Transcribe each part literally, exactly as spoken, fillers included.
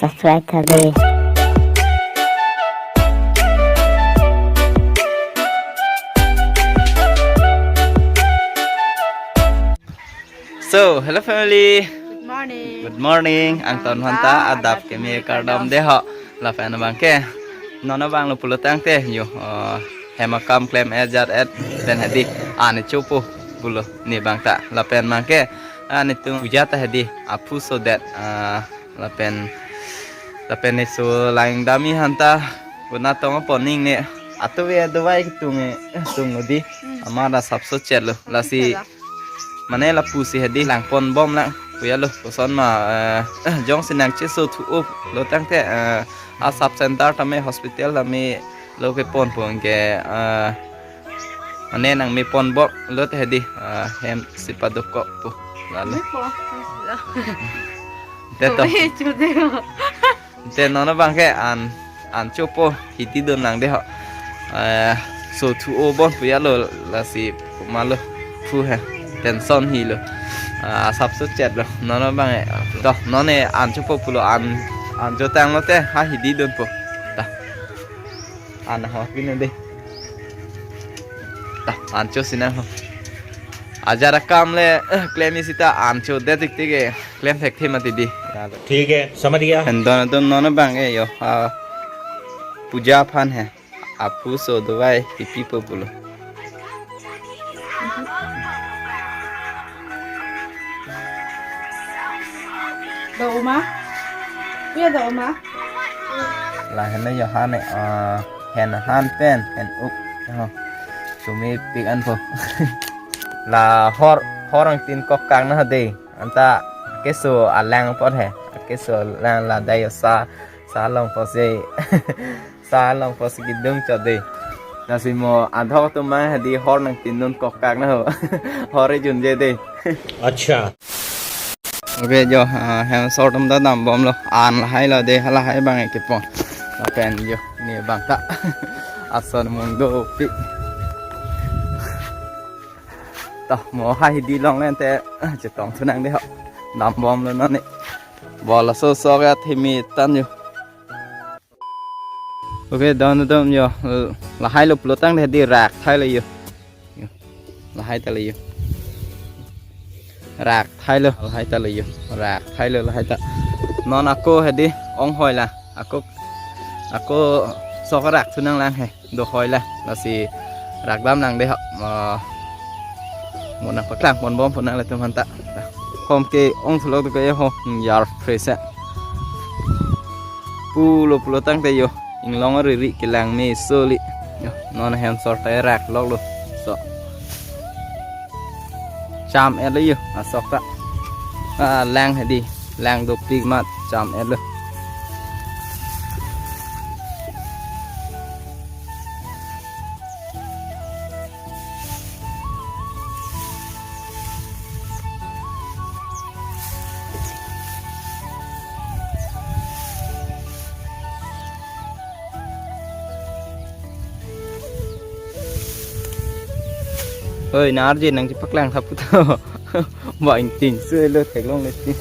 Subscribe tha dei. So, hello family. Good morning. Good morning. Angton aphan ta adap keme kardom dei ho. Lapen abang ke, non abang lo pulo tangte yo, eh, hem akam klem-et jat-et, pen hedi an chopo pulo ne abang ta. Lapen abang ke, ah, netum puja ta hedi aphu so det, ah, lapen, lapen ne so lang dami aphan ta, guna tong aponing ne, atu ve dovai tung e, tung udi, amar asapso chet lo, lasi. Mane lapusi hedi langpon bom lang. Puya lo, koson ma, eh, jongsi nangcheso thu-o pulo tangte, eh, a sub center tame hospital tame lo kepon pon ke, eh, mane nangmepon bom lo te hedi, eh, hem si padokok pu. Lalo. Mepo. Te to. Kove chude. Te non abang ke an, an chopo hidi dun lang dei ho. Eh, so thu-o bom puya lo lasi puma lo phu he. Tension hi lo. Ah, asapso chet lo. Non abang e. To, non e an chopo pulo an, an chotang lo te ha hidi dunpo. Ta. An ho pin dei. Ta, an chosi nang ho. Ajar akam le, eh, klem isi ta an chodet tik tik e. Klem thekthe mati dei. ठीक है, समझ गया। Pen don atum non abang e yo, ah, puja aphan he. Aphu so dovai pipipo pulo. Do-o ma? Iya do-o ma? Lahen le yo han e, ah, hen han pen, hen uk. Ho. Sumi pik anpo. La hor, hor angtin kok kang na dei. Anta keso alang apot he. Keso alang la dai sa, sa long apotsi. Sa long apotsi kidung chot dei. Lasi mo adhok atum mang hedi hor nangtin dun kok kak na ho. Hor ejun je dei. अच्छा। Okay jo, ah, hem asor atum ta dam bom lo. An lahai lo dei, halahai abang e kepon. Lapen jo, ne abang ta. Ason mung dopik. Ta mo ha hidi long le te, ah, chetong thu nang dei ho. Dam bom lo non ne. Bol aso sok ya thimi tan yo. Okay, don don yo. Lahai lo pulo tangte hedi rak thai lo yo. Yo. Lahai ta lo yo. Rak thai lo, lahai ta lo yo. Rak thai lo, lahai ta. Non ako hedi ong hoi la. Ako, ako sok rak thu nang lang he. Do hoi la, lasi rak dam nang dei ho. Ma, mo nangpaklang pon bom pon nang le atum aphan ta. Kom ke ong thulok do ke ho, yar fresh. Pulo pulo tangte yo, inglong ariri kelang me soli. Yo, non hem asor ta rak lok lo. So. Cham-et lo yo, asok ta. Ah, lang hedi, lang dopik amat, cham-et lo. Oi, na arje nangchepaklang tha puta. Ba ingting su lo theklong le ti.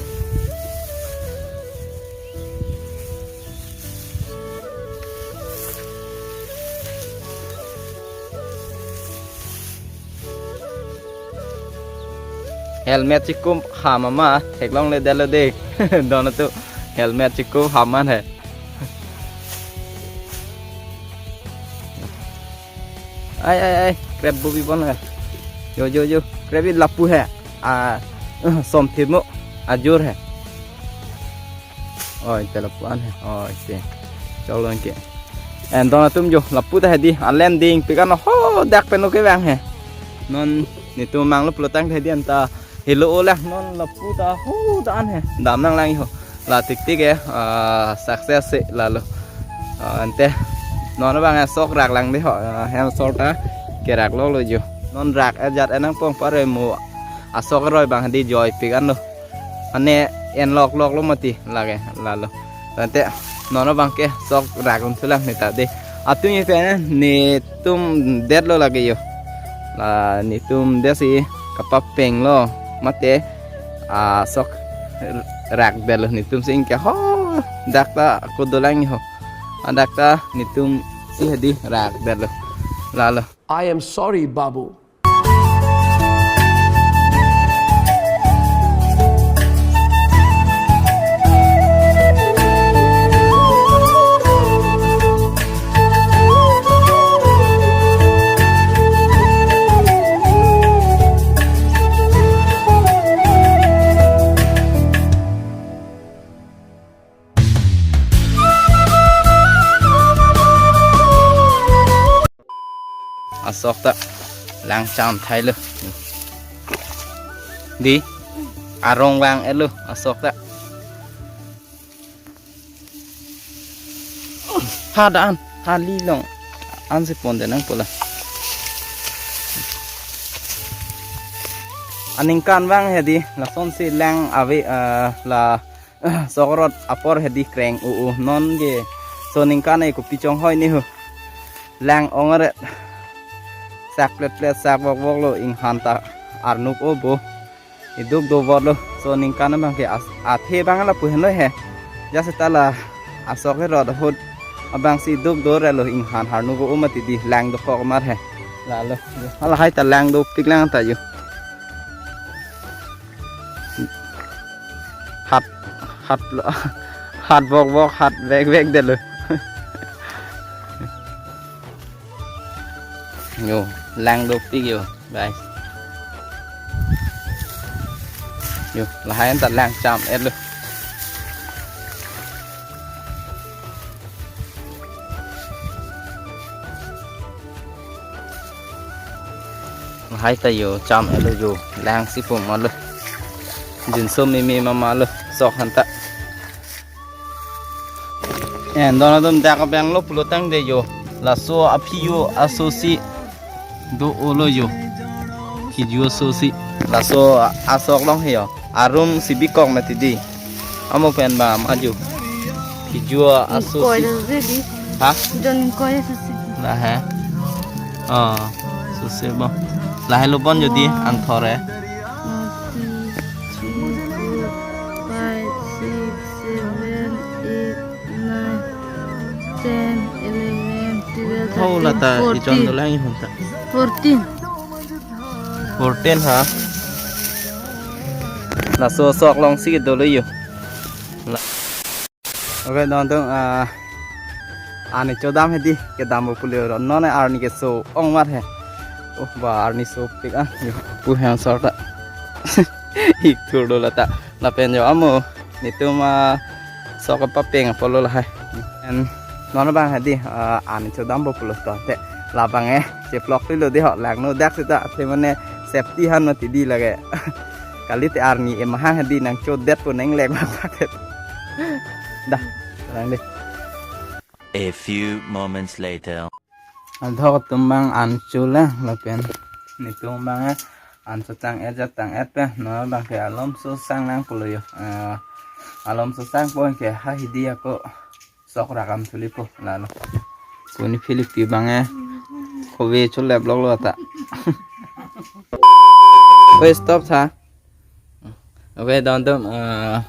Helmet chikum ham ama, theklong le delo de. Don atum helmet chikum ham an he. Ai, ai, ai, krep bubi bon he. Yo, yo, yo, krep in lapu he. Ah, som thimo ajur he. Oi, te lapu an he. Oi, te. Chok lo ke. En don atum jo, lapu ta hedi, alen ding, pikan ho, dak pen lo kevang he. Non, netum mang lo pulo tangte hedi anta. Helo olah non lapu ta ho dan he. Dam nang lang ho. La tik tik e, ah, success si lalo. Ah, ante non abang asok rak lang dei ho, ah, hem asor ta kerak lok lo jo. Non rak ajat enang pong pare mo asok aroi abang hedi joipik an lo. Ane en lok lok lo mati lake lalo. Ante non abang ke sok rak un thu lang ne ta dei. Atum ni pen netum det lo lake yo. La netum det si kapapeng lo mate asok rak det lo netum si ingke ho Dak ta ako dolang ho. Adak ta netum si hedi rak der lo. Lalo. I am sorry, Babu. Asok ta lang cham thai lo. Di arong vang-et lo asok ta. Ha da an, ha li long. An si pon de nang pula. Aningkan vang hedi, lasonsi lang ave, eh, la sok rot apor hedi kreng u u non ke. So ningkan e kopi chonghoi ni ho. Lang ong aret. Sak plet plet sak vok vok lo inghan ta arnuk o bo. Iduk do vot lo. So ningkan abang ke as-, athe bang lapu henlo he. Just ta la asok he rot ahut abang si iduk do re lo inghan harnuk o mati di lang dokok mar he. Lalo. Hala hai ta lang dopik lang ta yo. Hat, hat lo, hat vok vok, hat vek vek de lo. Yo, lang dopik yo, guys. Yo, lahai an ta lang cham-et lo. Lahai ta yo cham-et lo yo, lang si pum ma lo. Jinso mimi mama lo sok han ta. En don adum dak abang lo pulo tangte yo. Laso aphi yo asosi do o lo yo. Phiju asosi. Laso asok long he yo. Arum si bikok mati di. Amo pen ba maju. Phiju asosi. Koi do se di. Ha? Jon koi asosi. Lahai. Oh, asosi bo. Lahai lo bon jodi anthor e. One, two, three, four, five, six, seven, eight, nine, ten, eleven, twelve, thirteen, fourteen. Ho la ta ijon dolang ihun ta. Fourteen. Fourteen ha. Laso sok long si dolo yo. La-, okay, don tung, ah, arni chodam hedi kedam bo pulo ro. Non arni keso ong mar he. Oh, ba arni sopik ah. Yo, pu hem sor ta. Ik thur do la ta. Lapen yo amo netum, ah, sok apa peng apolo lahai. En non abang hedi, ah, arni chodam bo pulo to te. Labang e cheplok ti lo di ho lang no dak sita te mane safety han mati di lage. Kali te arni emahang hedi nang chodet po neng lek bak bak het. Dah, lang di. A few moments later. Adhok atum bang an chule lapen netum bang e an chotang-et jatang-et pe non abang ke alom so sang nang pulo yo. Eh, alom so sang po ke ha hidi ako sok rakam chuli po lalo. Kuni Philip pi bang e kove chule blok lo ta. Oi, stop tha. Okay, don tum, eh,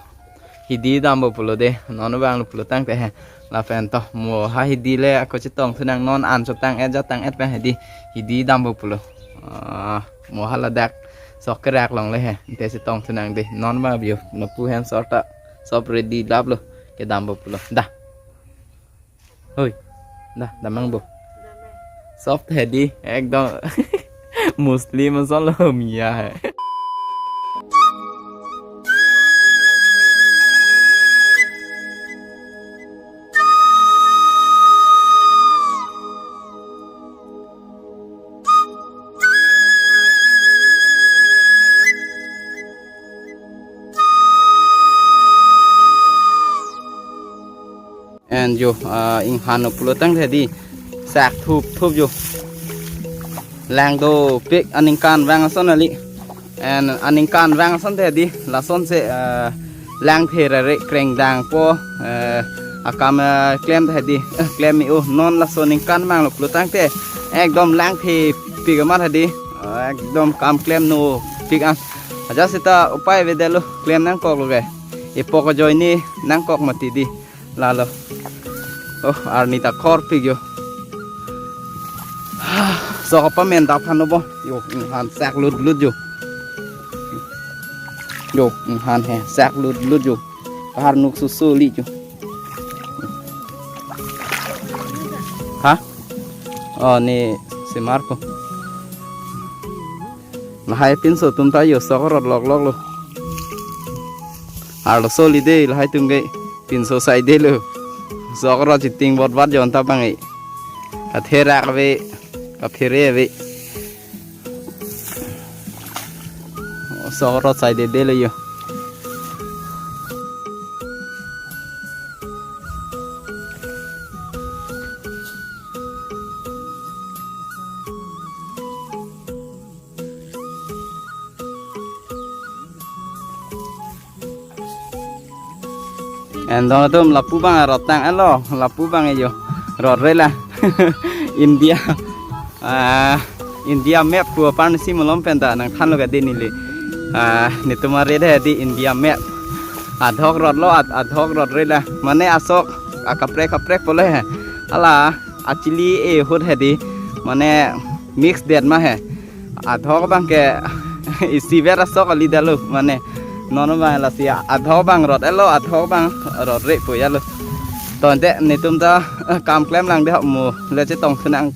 hidi dam bo pulo de, non bang lo pulo tangte he. Lapen to, mo ha hidi le ako chetong thu nang non an chotang-et jatang-et pen hedi, hidi dam bo pulo. Ah, mo ha ladak sok kerak long le he, ante chetong thu nang de, non ba bio, lapu hem sor ta, sop ready lap lo, kedam bo pulo. Dah. Hoi, dah, damang bo. Sop hedi, ekdom Muslim ason lo miya hai. And yo, ah, inghan pulo tangte di sak thup thup yo. Lang dopik aningkan vang ason ali. And aningkan vang ason te di lason se, ah, lang phe rare krengdang po, eh, akam, eh, klem te di, eh, klem mi uh non laso ningkan mang lo pulo tangte ekdom lang phe pik amar hedi, eh, ekdom kam klem no pik an. Aja sita upai ave det lo klem nangkok lo ke. Epok ajoine nangkok mati di. Lalo. Oh, arni ta khorpik jo. Sok apa men ta phan bo. Jo, inghan sak lut lut jo. Jo, inghan he sak lut lut jo. Kahar nuk susu li jo. Ha? Oh, ne semar ko. Lahai pinso atum ta jo sok rot lok lok lo. Arloso li de lahai atum ke pinso saidelo. Sok rot chiting bot bat jon ta bang e. Katherak ave, kaphere ave. Sok rot saidedelo jo. Endong atum lapu bang rot tang alo, lapu bang e jo. Rot re la. India. Ah, India map pu apar nisi malom pen ta nangthanlo ka di neli. Ah, netum arit he di India map. Adhok rot lo, ad-, adhok rot re la. Mane asok akaprek kaprek pole he. Ala achili ahut he di. Mane mix det ma he. Adhok bang ke isivet asok kali detlo mane. Non bang lasi adhok bang rot elo, adhok bang rot re pu jalo. To ante netum ta kam klem lang de ho mo le chetong thu nang.